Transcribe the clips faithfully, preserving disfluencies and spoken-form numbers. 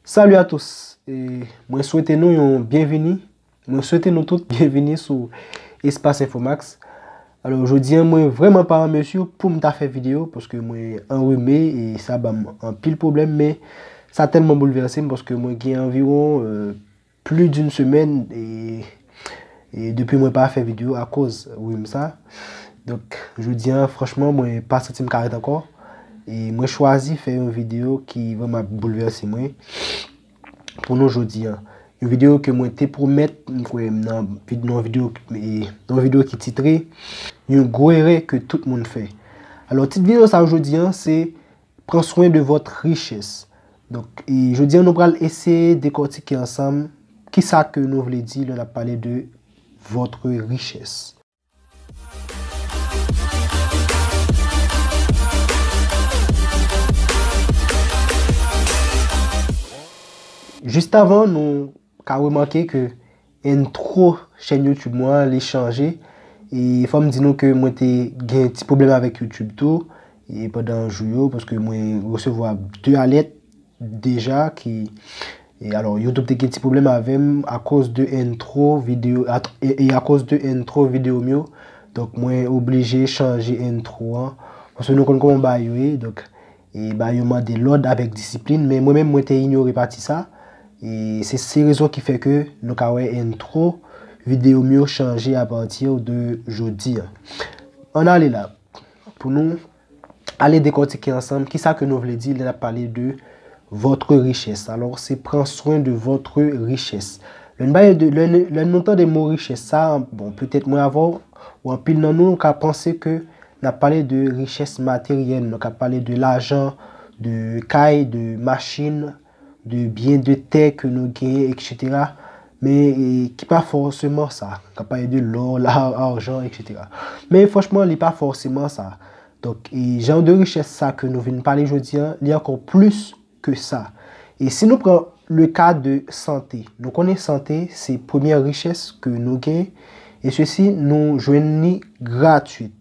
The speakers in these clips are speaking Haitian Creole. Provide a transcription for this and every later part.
Salut à tous. E mwen swete nou yon byenvini. Mwen swete nou tout byenvini sou Espas Enfomax. Alò, jodi a, mwen vrèman pa an mezi pou m ta fè videyo, paske mwen anrime e sa ban m anpil pwoblèm, men sa tèlman boulvèse m, paske mwen gen anviwon, euh, plus d'une semaine e, e depi mwen pa fè videyo akoz rim sa. Donk, jodi a, franchman, mwen pa santi m ka ret ankò. E mwen chwazi fè yon videyo ki vrèman ap boulvèse mwen pou nou jodi a. Yon videyo ke mwen te pwomèt, m kwè, nan vid-, nan videyo, e, nan videyo ki titre Yon gwo erè ke tout moun fè. Alò, tit videyo sa jodi a, se Pran swen de vòt richès. Donk, e, jodi a, nou pral eseye dekòtike ansanm kisa ke nou vle di lè n ap pale de votre richesse. Jis avan, nou ka remake ke entwo chèn YouTube mwen an, li chanje. E fò m di nou ke mwen te gen ti pwoblèm avèk YouTube tou, e pandan jou yo, paske mwen resevwa de alèt deja ki, e alò, YouTube te gen ti pwoblèm avè m akoz de entwo videyo, at-, e, e akoz de entwo videyo m yo. Donk, mwen oblije chanje entwo an. Paske nou konn kòman bagay yo ye. Donk, e bagay yo mande lòd avèk disiplin, men mwen menm, mwen te inyore pati sa. E se, se rezon ki fè ke nou ka wè entwo videyo m yo chanje apati de jodi a. Ann ale la, pou nou ale dekòtike ansanm kisa ke nou vle di lè n ap pale de votre richesse. Alò, se pran swen de votre richesse. Lè n pale de, lè, lè nou tande mo richès sa, bon, petèt mwen avè w, ou anpil nan nou, nou ka panse ke n ap pale de richès materyèl, nou ka pale de lajan, de kay, de machin, de byen de tè ke nou genyen, etsetera. Men, e, ki pa fòseman sa. N ka pale de lò, la, ajan, etsetera. Men franchman, li pa fòseman sa. Donk, e jan de richès sa ke nou vin pale jodi a, li ankò plis ke sa. E si nou pran le ka de sante, nou konnen sante se premyè richès ke nou gen, e sesi nou jwenn li gratwit.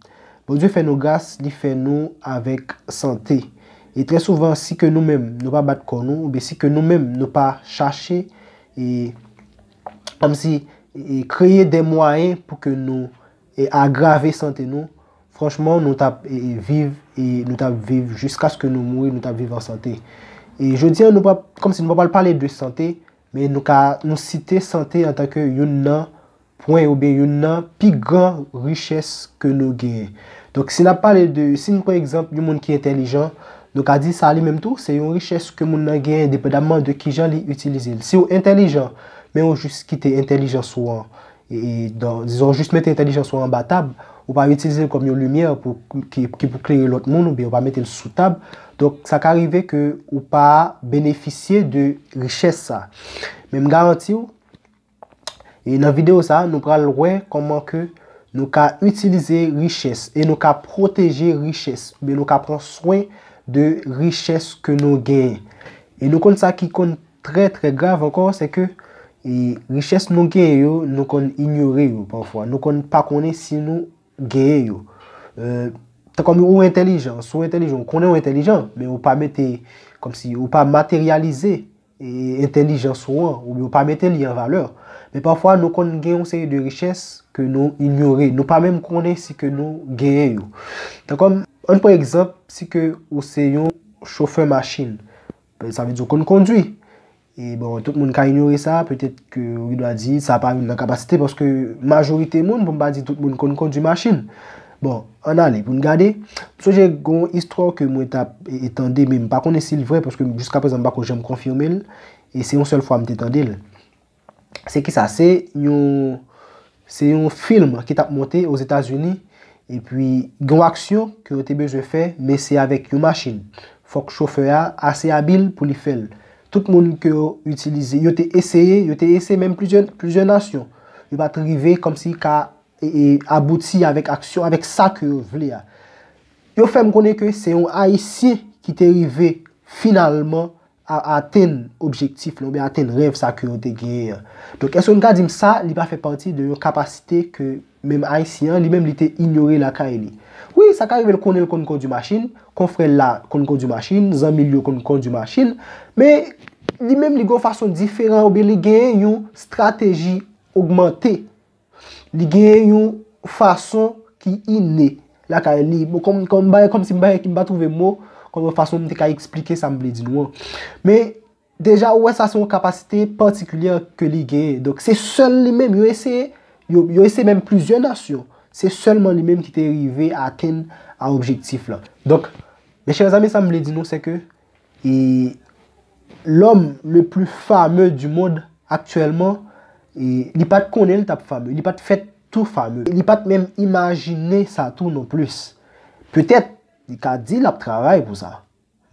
Bondye fè nou gras, li fè nou avèk sante. E trè souvan, si ke nou menm, nou pa bat kò nou, oubyen si ke nou menm, nou pa chache, e, kòmsi, e, kreye de mwayen pou ke nou, e, agrave sante nou, franchman, nou t ap, e, e, viv, e, nou t ap viv jiskaske nou mouri, nou t ap viv an sante. E jodi a, nou pa, kòmsi nou pa pral pale de sante, men nou ka, nou site sante antanke youn nan pwen oubyen youn nan pi gran richès ke nou genyen. Donk, si n ap pale de, si n pran egzanp yon moun ki entèlijan, nou ka di sa li menm tou, se yon richès ke moun nan genyen, endepandamman de kijan li itilize l. Si w entèlijan, men w jis kite entèlijans ou an, e, e, dan, dizon, w jis mete entèlijans ou an anba tab, ou pa itilize l kòm yon limyè pou, ki, ki pou klere lòt moun, oubyen w pa mete l sou tab, donk, sa ka rive ke ou pa benefisye de richès sa. Men m garanti w, e nan videyo sa, nou pral wè kòman ke nou ka itilize richès e nou ka pwoteje richès, oubyen nou ka pran swen de richès ke nou genyen. E nou konn sa ki konn trè, trè grav ankò, se ke, e, richès nou genyen yo, nou konn inyore yo pafwa. Nou konn pa konnen si nou genyen yo. E, tankòm ou entèlijan, si w entèlijan, ou konnen w entèlijan, men ou pa mete, kòmsi, ou pa materyalize e, entèlijans ou an, oubyen ou pa mete li an valè. Men pafwa, nou konn gen yon seri de richès ke nou inyore, nou pa menm konnen si ke nou genyen yo. Tankòm, ann pran egzanp, si ke ou se yon chofè machin, sa vle di ou konn kondwi. E bon, tout moun ka inyore sa, petèt ke ou gen dwa di, sa pa youn nan kapasite, paske majorite moun, pou m pa di tout moun, konn kondwi machin. Bon, ann ale pou n gade. M sonje gon istwa ke mwen t ap, e, e, tande, men m pa konnen si l vrè, paske jiskaprezan m pako janm konfime l. E se yon sèl fwa m te tande l. Se kisa? Se yon, se yon fim ki t ap monte Ozetazini, epi gon aksyon ke yo te bezwen fè, men se avèk yon machin. Fòk chofè a ase abil pou li fè l. Tout moun ke yo itilize, yo te eseye, yo te eseye menm plizyè, plizyè nasyon. Yo pa t rive kòmsi ka e, e, abouti avèk aksyon, avèk sa ke yo vle a. Yo fè m konnen ke se yon Ayisyen ki te rive finalman a, atenn objektif la, oubyen atenn rèv sa ke yo te genyen an. Donk, èske nou ka di m sa, li pa fè pati de yon kapasite ke menm Ayisyen an, li menm, li te inyore lakay li? Wi, sa ka rive l konnen l konn kondwi machin, konfrè l la konn kondwi machin, zanmi l yo konn kondwi machin, men Li menm li gen yon fason diferan oubyen li gen yon estrateji ogmante. Li gen yon fason ki ine lakay li. Bon, kòm, kòm bagay, kòmsi m pa, m pa twouve mo, kòm yon fason m te ka eksplike sa m vle di nou an. Men, deja, ou wè sa se yon kapasite patikilye ke li genyen. Donk, se sèl li menm, yo eseye, yo, yo eseye menm plizyè nasyon. Se sèlman li menm ki te rive atenn a objektif lan. Donk, mes chers amis, sa m vle di nou, se ke, e, l'homme le plus fameux du monde actuellement, e, li pa t konnen l t ap fame, li pa t fèt tou fame, li pa t menm imajine sa tou non plis. Petèt, li ka di l ap travay pou sa.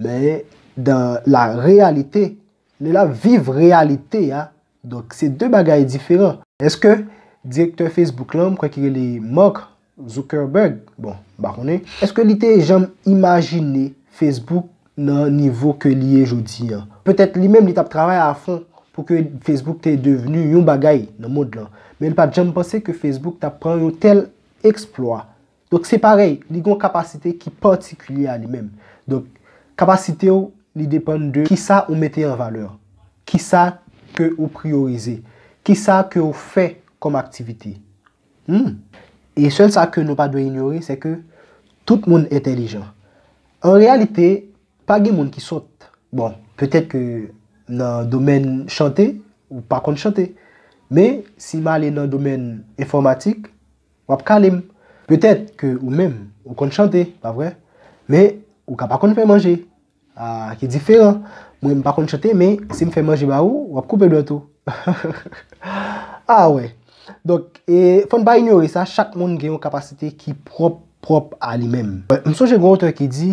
Men, dans la réalité, li la viv reyalite a. Donk, se de bagay diferan. Èske direktè Facebook lan, m kwè ki rele Mark Zuckerberg, bon, m pa konnen, èske li te janm imajine Facebook nan nivo ke li ye jodi an? Petèt li menm li t ap travay afon pou ke Facebook te devni yon bagay nan mond lan. Men li pa t janm panse ke Facebook t ap pran yon tèl eksplwa. Donk, se parèy, li gen yon kapasite ki patikilye a li menm. Donk, kapasite w, li depann de kisa ou mete an valè, kisa ke ou priyorize, kisa ke ou fè kòm aktivite. Hmm. E sèl sa ke nou pa dwe inyore, se ke tout moun entèlijan. An reyalite, pa gen moun ki sòt. Bon, petèt ke nan domèn chante, ou pa konn chante. Men, si m ale nan domèn enfòmatik, w ap kale m. Petèt ke ou menm, ou konn chante, pa vre? Men, ou ka pa konn fè manje. Ah, ki diferan. Mwen, m pa konn chante, men si m fè manje ba ou, w ap koupe dwèt ou. Ah, wè. Donk, e, fò n pa inyore sa, chak moun gen yon kapasite ki pwòp, pwòp a li menm. M sonje gen yon otè ki di,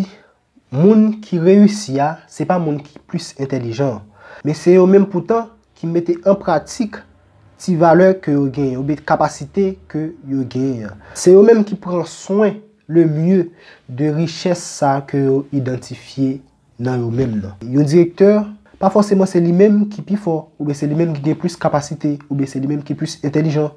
moun ki reyisi a, se pa moun ki plis entèlijan, men se yo menm poutan ki mete an pratik ti valè ke yo genyen, oubyen kapasite ke yo genyen an. Se yo menm ki pran swen le mieux de richès sa ke yo idantifye nan yo menm nan. Yon direktè, pa fòseman se li menm ki pi fò, oubyen se li menm ki gen plis kapasite, oubyen se li menm ki plis entèlijan.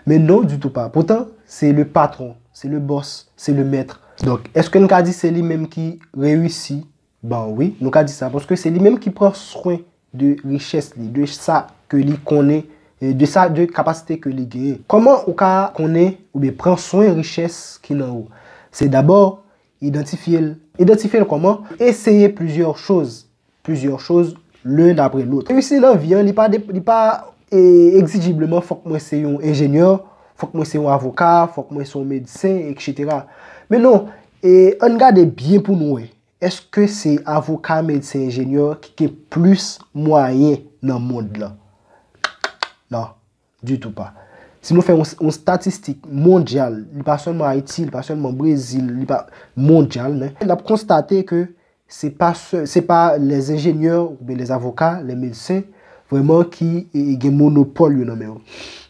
Men non, ditou pa. Poutan, se le patron, se le boss, se le maître. Donk, èske n ka di se li menm ki reyisi? Ben wi, nou ka di sa, paske se li menm ki pran swen de richès li, de sa ke li konnen, e de sa, de kapasite ke li genyen. Kòman ou ka konnen oubyen pran swen richès ki nan ou? Se dabò idantifye l. Idantifye l kòman? Eseye plizyè choz, plizyè choz, l'un après l'autre. Reyisi nan vi an, li pa de, li pa, e, egzijibleman fòk mwen se yon enjenyè, fòk mwen se yon avoka, fòk mwen se yon medsen, etsetera. Men non, e, ann gade byen pou nou wè. Èske se avoka, medsen, enjenyè ki gen plis mwayen nan mond lan? Non, ditou pa. Si nou fè yon, yon statistik mondyal, li pa sèlman Ayiti, li pa sèlman Brezil, li pa mondyal, men n ap konstate ke se pa sè-, se pa les ingénieurs oubyen les avocats, les médecins, vrèman ki, e, e, gen monopòl yo nan men yo.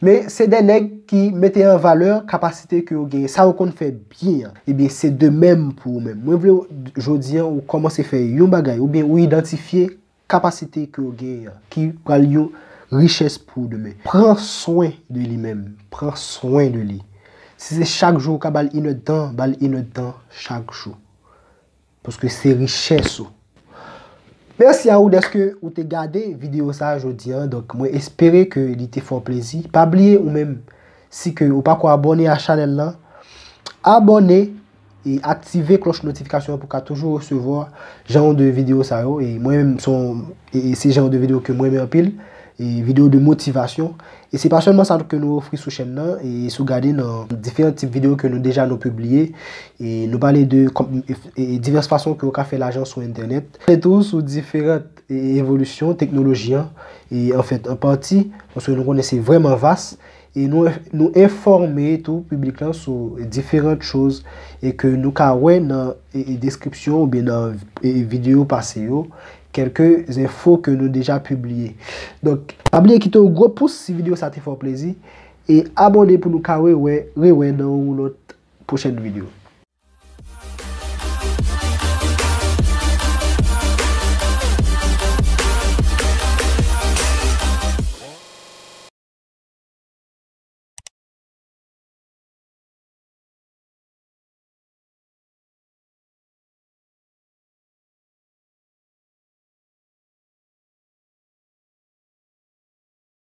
Men se de nèg ki mete an valè kapasite ke yo genyen, sa yo konn fè byen an. Ebyen, se de menm pou ou menm. Mwen vle w, jodi an, ou kòmanse fè yon bagay, oubyen ou idantifye kapasite ke w genyen an, ki pral yon richès pou ou demen. Pran swen de li menm. Pran swen de li. Si se chak jou ou ka ba l inèdtan, ba l inèdtan chak jou. Paske se richès ou. Mèsi a ou dèske ou te gade videyo sa a jodi an. Donk, mwen espere ke li te fè w plezi. Pa bliye ou menm, si ke ou pako abòne a chanèl lan, abòne e aktive klòch notifikasyon an pou ka toujou resevwa jan de videyo sa yo. E mwen menm, se yon, e, e se jan de videyo ke mwen renmen anpil. E videyo de motivasyon. E se pa sèlman sa ke nou ofri sou chèn nan, e si w gade nan diferan tip videyo ke nou deja nou pibliye, e nou pale de kòm-, e, e divès fason ke w ka fè lajan sou entènèt. E tou sou diferan, e, evolisyon teknoloji an, e anfèt, an pati, paske nou konnen se vrèman vas, e nou, nou enfòme tou piblik lan sou diferan choz e ke nou ka wè nan, e, e deskripsyon oubyen nan, e, videyo pase yo, kèlke enfo ke nou deja pibliye. Donk, pa bliye kite yon gwo pous si videyo sa te fè w plezi, e abòne pou nou ka rewè, rewè nan yon lòt pwochèn videyo.